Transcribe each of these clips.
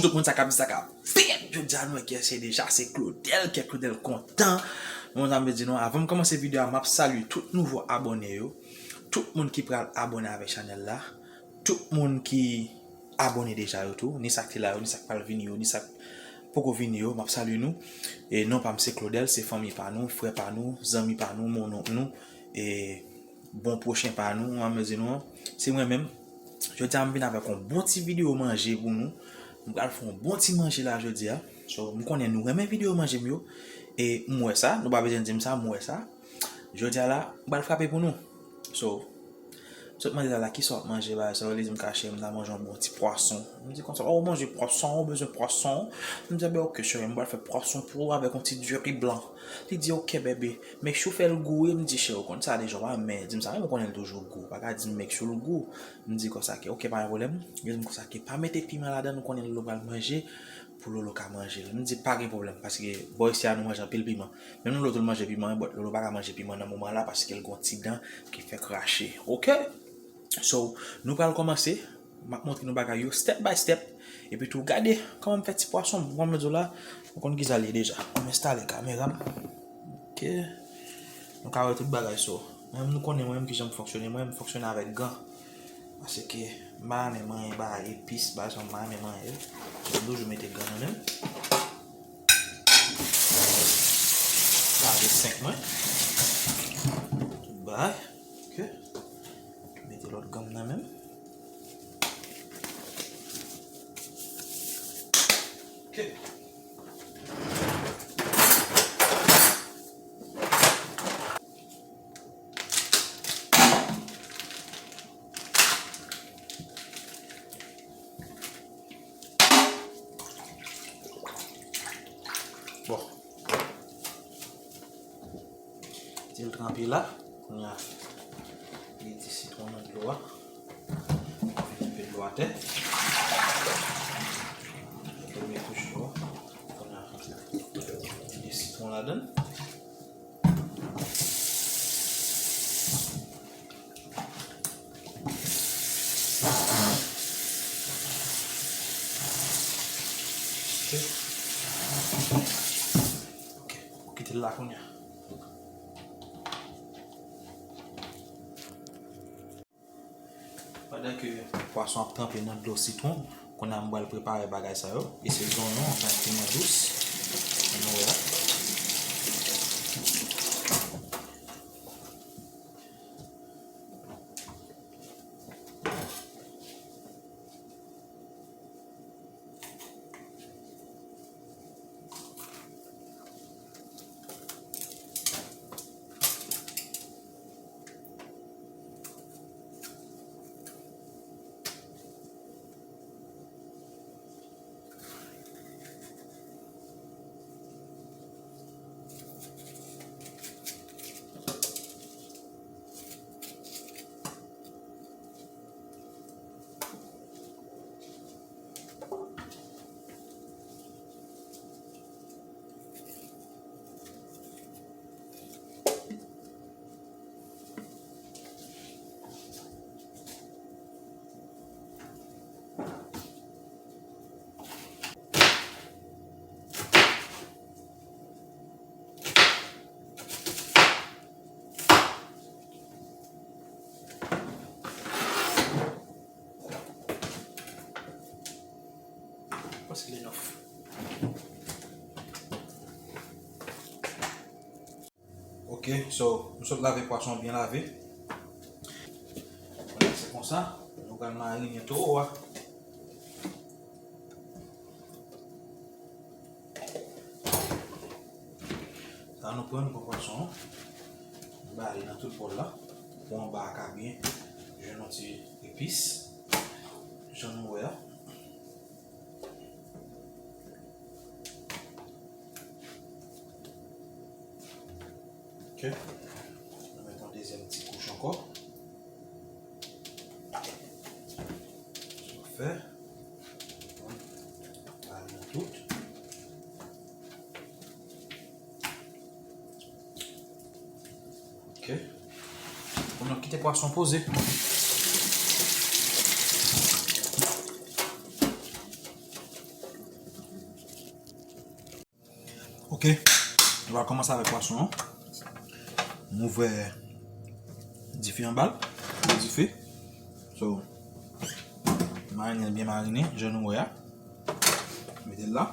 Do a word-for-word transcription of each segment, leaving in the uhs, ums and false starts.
Tout moun sa k ap di sa k ap fèt. Jodi a nou wè kiyès se deja, se Claudel, kè Claudel kontan. Bon, sa m vle di nou, avan m kòmanse videyo a, m ap salye tout nouvo abòne yo, tout moun ki pral abòne avèk chanèl la, tout moun ki abòne deja yo tou, ni sa k te la yo, ni sa k pral vini yo, ni sa k poko vini yo, m ap salye nou. E non pa m se Claudel, se fanmi pa nou, frè pa nou, zanmi pa nou, mononk nou, e bon pwochen pa nou, m ap di nou an, se mwen menm. Jodi a m vin avèk yon bon ti videyo manje pou nou. M pral fè yon bon ti manje la jodi a. So, m konnen nou renmen videyo manje m yo. E m wè sa, nou pa bezwen di m sa, m wè sa. Jodi a la, m pral frape pou nou. So, m sot mande l la, kisa w ap manje, bagay sa yo, li di m kache, m ta manje yon bon ti pwason. M di konsa, oh, ou manje pwason, ou bezwen pwason? M di, ben, ok, cheri, m pral fè pwason pou ou avèk yon ti diri blan. Li di, ok, bebe, make sure w fè l gou, wi. M di, cheri, ou konn sa deja, w pa renmen di m sa, men m konnen l toujou gou. Pa ka di m make sure l gou. M di konsa ke, ok, pa gen pwoblèm. Yo di m konsa ke, pa mete piman ladan, nou konnen Lolo pral manje, pou Lolo ka manje l. M di, pa gen pwoblèm, paske bò isi a nou manje anpil piman. Menm Lolo tou l manje piman, but Lolo pa ka manje piman nan moman la, paske l gon ti dan ki fè krache. Ok? So, nou pral kòmanse. M ap montre nou bagay yo step by step. Epi tou, gade kòman m fè ti pwason m. Kòman m di w la, ou konn kisa l ye deja. M enstale kamera m. Ok. Nou ka wè tout bagay so. Mwen menm nou konnen mwen menm kijan m fonksyone. Mwen menm m fonksyone avèk gan. Paske m pa renmen manyen bagay epis, bagay sa m pa renmen manyen yo. M toujou mete gan nan men m. Lave senk mwen. Tout bagay. Ok. Mete lòt gan m nan men m. Ok. Bon. Kite l tranpe la. Kounye a, mete sitwon nan dlo a. Mete enpe dlo atè. Premye kouch dlo a. Kounye a, mete sitwon ladan l. Ok. Ok, ou kite l la kounye a. Pandan ke pwason ap tranpe nan dlo sitwon, kounye a m pral prepare bagay sa yo. E se zonyon, anfen, piman dous. Ann wè la. Paske li nèf. Ok, so, nou sot lave pwason byen lave. Kounye a se konsa, nou pral marine towo a. Sa nou pran, nou pran pwason an. Nou ba li nan tout bòl la. Pou anba a ka byen jwenn yon ti epis. Jan nou wè a. Ok. Nou met yon dezyèm ti kouch ankò. Sa fè. Bon. Ba li nan tout. Ok. Bon, nou kite pwason poze. Ok, nou va kòmanse avèk pwason an. M ouvè dife anba l, dife. So, marinen l byen marinen, jan nou wè a. Mete l la.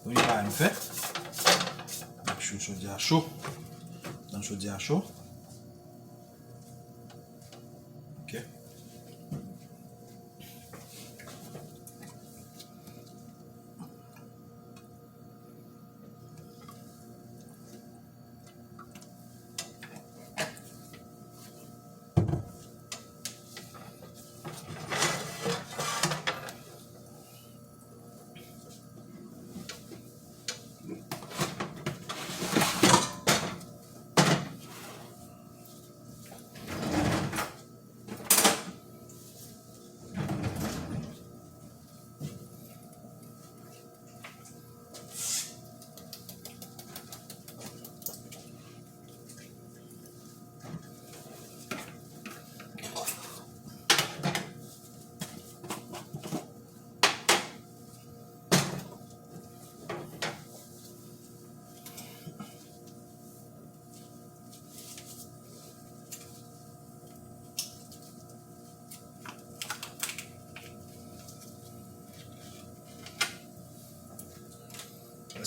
Premye bagay m fè, m ap cho chodyè a cho. Tann chodyè a cho. Ok.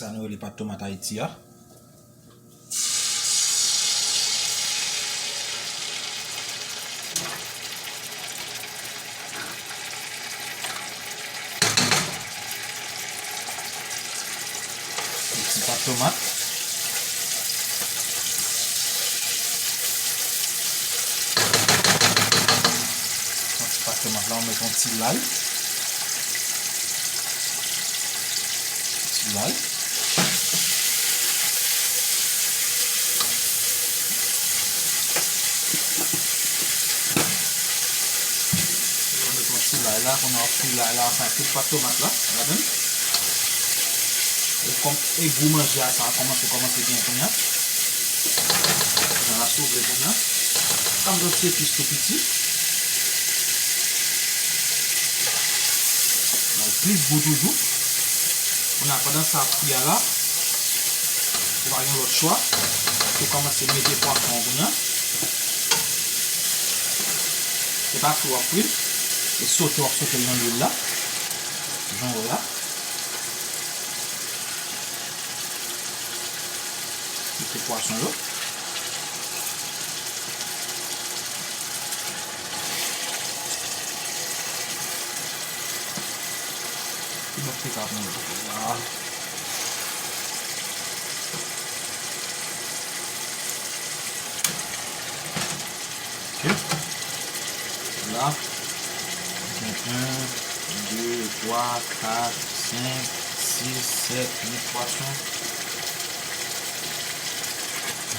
Sa nou rele pat tomat Ayiti a. Yon ti pat tomat. Yon ti pat tomat la, ou met yon ti lay. Ti lay. Mwen met yon ti lay la, kounye a w ap fri lay la ansanm ak tout pat tomat la ladan l. E kòm e gou manje a sa a kòmanse, kòmanse byen kounye a. Kounye a l ap souvle kounye a. Sa m gen ti epis tou piti. Ba l plis gou toujou. Kounye a pandan sa ap fri a la, ou pa gen lòt chwa. Ou kòmanse mete pwason an kounye a. Se pa fri w ap fri l, se sote w ap sote l nan lwil la. Jan w wè a. Mete pwason yo. Ki bòs ki ka pran la? Ok. La, gen en, de, twa, kat, senk, sis, sèt, uit pwason.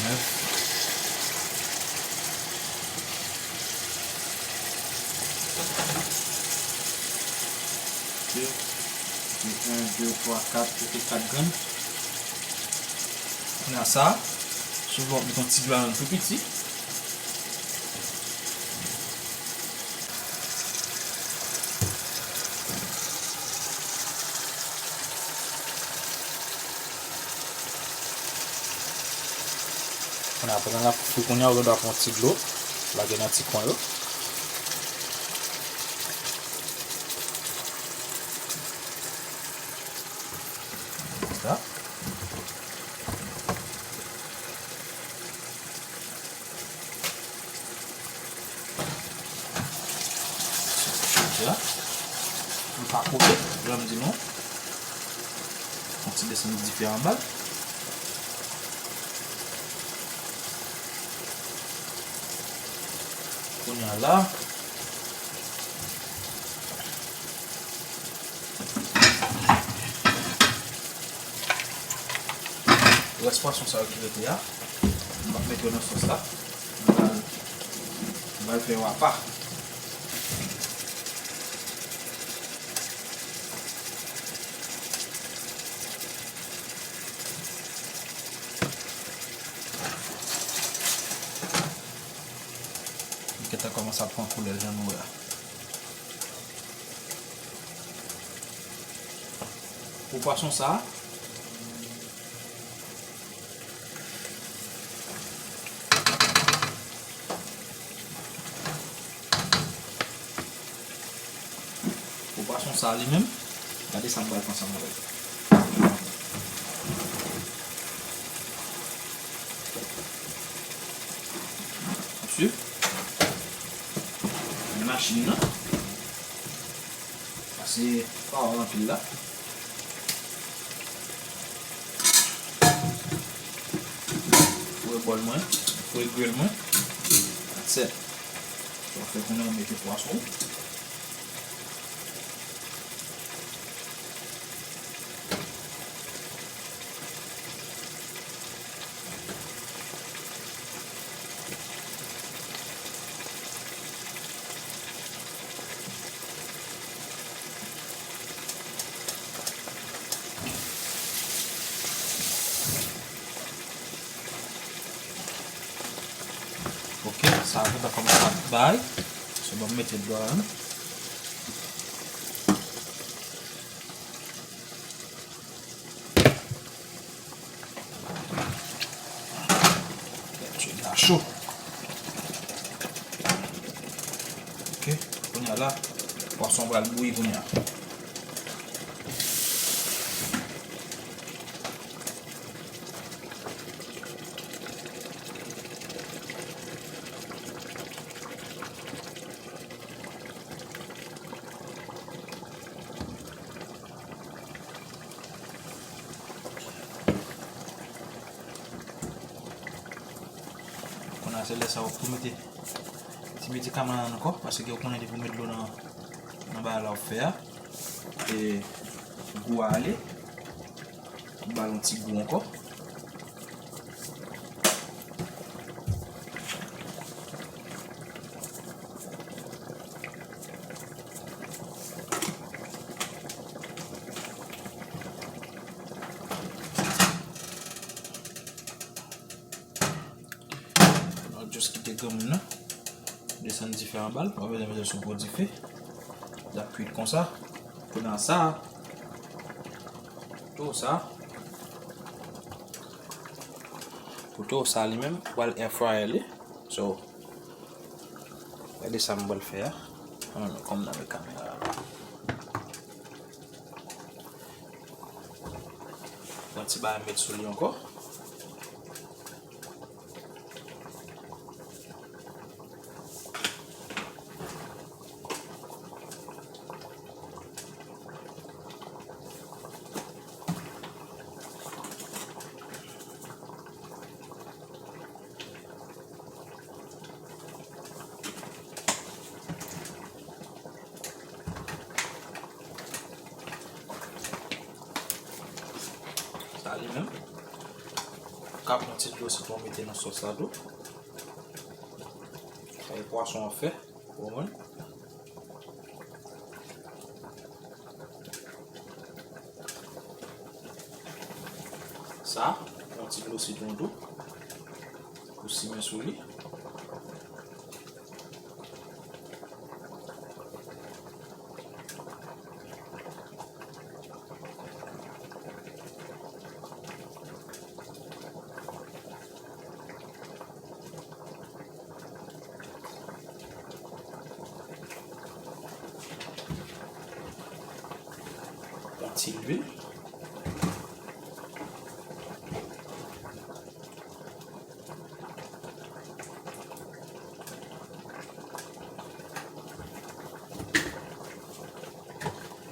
Nèf. Ok. Gen en, de, twa, kat, mete kat grenn. Kounye a sa, sou lò, met yon ti dlo ladan l tou piti. Kounye a, pandan l ap fri, kounye a, ou gen dwa pran ti dlo, lage nan ti kwen yo. Konsa. Konsa. Li pa kote, jan m di nou. Yon ti desann dife anba l. Kounye a la, rès pwason sa yo ki rete a, m ap mete yo nan sòs la. M pral, m pral fè yo apa. Li gentan kòmanse ap pran koulè jan nou wè a. Pou pwason sa a, Sa li menm, gade sa m pral fè ansanm avè l. Ap swiv. Machin nan. Pase pa anpil la. Foure bòl mwen, foure gril mwen. That's it. Sa w fè kounye a, w mete pwason. Ok, sa a gentan kòmanse ap bay. So, ban m mete dlo a la. Dlo a cho. Ok, kounye a la, pwason pral bouyi kounye a. Kounye a se lè sa w ap tou mete ti medikaman nan ankò, paske w konnen depi w met dlo nan, nan bagay la w ap fè a, e gou a ale, ba l yon ti gou ankò. Nou just kite granmoun nan desann dife anba l, pa bezwen mete l sou gwo dife. L ap kwit konsa. Kounye a sa, kouto sa, kouto sa li menm, pral air fryer li. So, gade sa m pral fè a. Ann, kòm nan men kamera a. Pran ti bagay met sou li ankò. Sa li menm. Ka pran ti dlo sitwon mete nan sòs la tou. Sa e pwason an fè, ou konprann? Sa, yon ti dlo sitwon tou. Pou simen sou li. Yon ti lwil.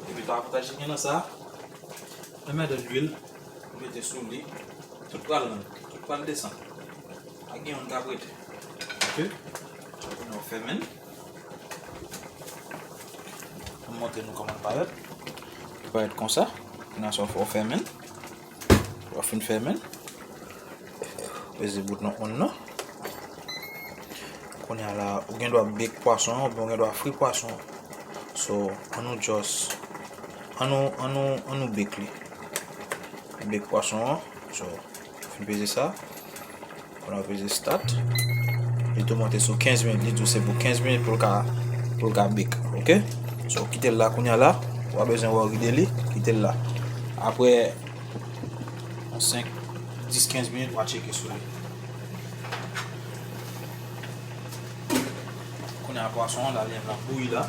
Epi tou avantaj ki gen nan sa, lè m mete lwil, m mete sou li, tout pral rann, tout pral desann. Pa gen youn k ap rete. Ok? Kounye a w fèmen l. M montre nou kòman l parèt. Li parèt konsa. Kounye a sa w fè, w fèmen l. Lè w fin fèmen l, peze bouton on nan. Kounye a la, ou gen dwa bake pwason an, oubyen ou gen dwa fri pwason an. So, ann nou just, ann nou, ann nou, ann nou bake li. Bake pwason an. So, fin peze sa. Kounye a peze start. Li tou monte sou kenz minit. Li di w se pou kenz minit pou l ka, pou l ka bake. Ok? So, kite l la kounye a la. Ou pa bezwen wè w ride li. Kite l la. Apre yon senk, dis, kenz minit, w a tcheke sou li. Kounye a pwason an la, li menm l ap bouyi la.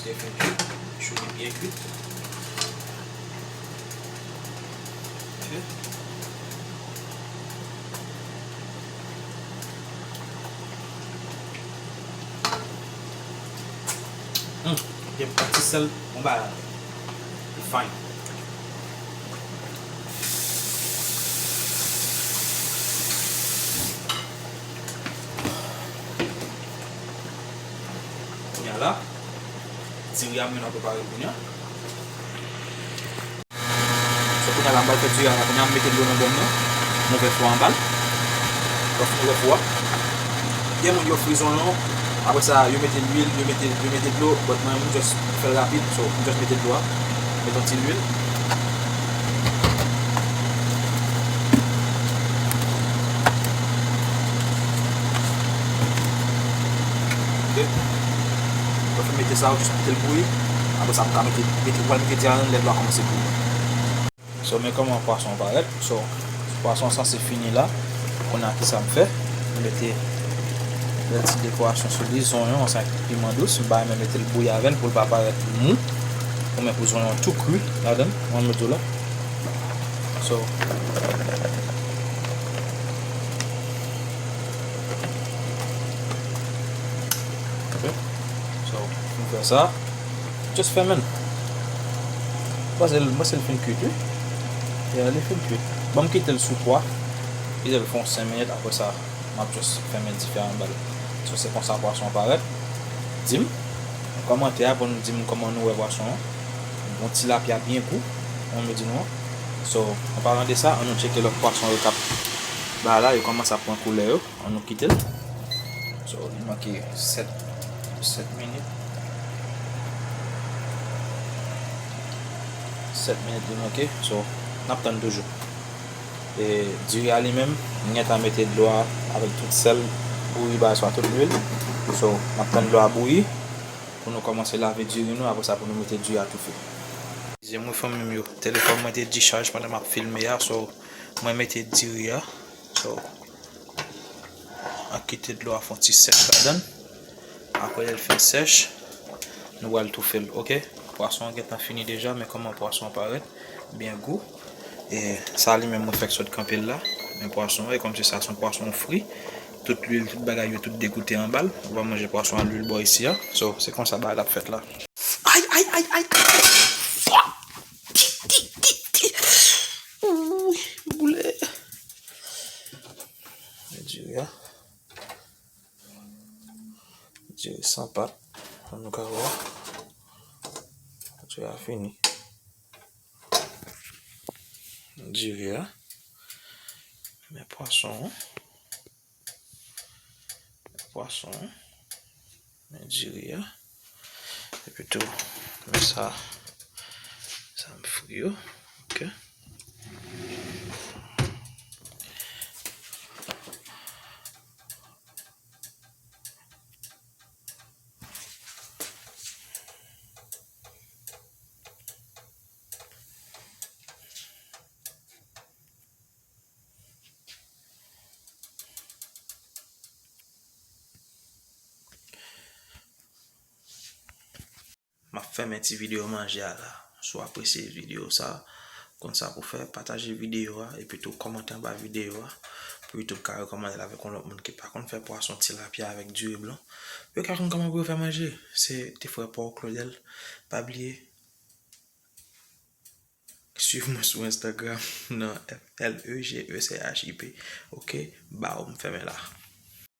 Byen fè kwit, cho li byen kwit. Ok. Hmm, gen yon ti sèl, bon bagay. Li fine. Kounye a la, diri a mwen ap prepare kounye a. So, kounye a la, m pral fè diri a la. Kounye a, m mete dlo nan bòl nan. M ouvè fou a anba l. Lè w fin ouvè fou a, gen moun yo fri zonyon. Apre sa, yo mete lwil, yo mete, yo mete dlo. But mwen, m just fè l rapid. So, m just mete dlo a. Mete yon ti lwil. Ok. Lè w fin mete sa, ou just kite l bouyi. Apre sa, m ka mete, mete, ou pral mete diri a ladan l lè dlo a kòmanse bouyi. So, men kòman pwason an parèt. So, pwason an sanse fini la. Kounye a, kisa m fè? M mete yon ti dekorasyon sou li, zonyon ansanm ak piman dous. M pa renmen mete l bouyi avè l pou l pa parèt mou. Ou men pou zonyon an tou kri ladan l, jan m di w la. So, ok. So, m fè sa. Just fèmen l. Panse l, panse l fin kwit, wi. Yeah, li fin kwit. Ban m kite l sou pwa. Kite l fè yon senk minit, apre sa, m ap just fèmen dife a anba l. So, se konsa pwason an parèt. Di m nan kòmantè a pou nou di m kòman nou wè pwason an. Bon, tilapya byen gou, jan m di nou an. So, an palan de sa, an nou tcheke lòt pwason yo k ap ba la, yo kòmanse ap pran koulè yo. An nou kite l. So, li manke sèt, sèt minit. Sèt minit li manke. So, n ap tann toujou. E diri a li menm, m gentan mete dlo a avèk tout sèl, bouyi, bagay sa, tout lwil. So, n ap tann dlo a bouyi pou nou kòmanse lave diri nou, apre sa pou nou mete diri a toufe. Eskize m wi fanmi m yo, telefòn mwen te dichaj pandan m ap filme a, so mwen mete diri a. So, an kite dlo a fè yon ti sèch ladan l. Apre lè l fin sèch, nou pral toufe l, ok? Pwason an gentan fini deja, men kòman pwason an parèt, byen gou. E sa li menm mwen fèk sot kanpe l la. Men pwason an, e kòmsi sa se yon pwason fri. Tout lwil, tout bagay yo, tout degoute anba l. Ou pa manje pwason a lwil bò isi a. So, se konsa bagay la ap fèt la. Ay, ay, ay, ay, ay. Fwa! Ti, ti, ti, ti. Ouh, boule. Diri a. Diri san pat. An nou ka wè. Diri a fini. Diri a. Men pwason an. Men pwason an. Men diri a. Epi tou, men sa, sa m fri yo. Ok. M ap fèmen ti videyo manje a la. Si w apresye videyo sa, konn sa pou fè, pataje videyo a, epi tou kòmante anba videyo a, pou YouTube ka rekòmande l avèk yon lòt moun ki pa konn fè pwason tilapya avèk diri blan. Yo ka konn kòman pou yo fè manje. Se ti frè pa w Claudel. Pa bliye, swiv mwen sou Instagram nan F L E G E C H I P. Ok, baw, m fèmen la.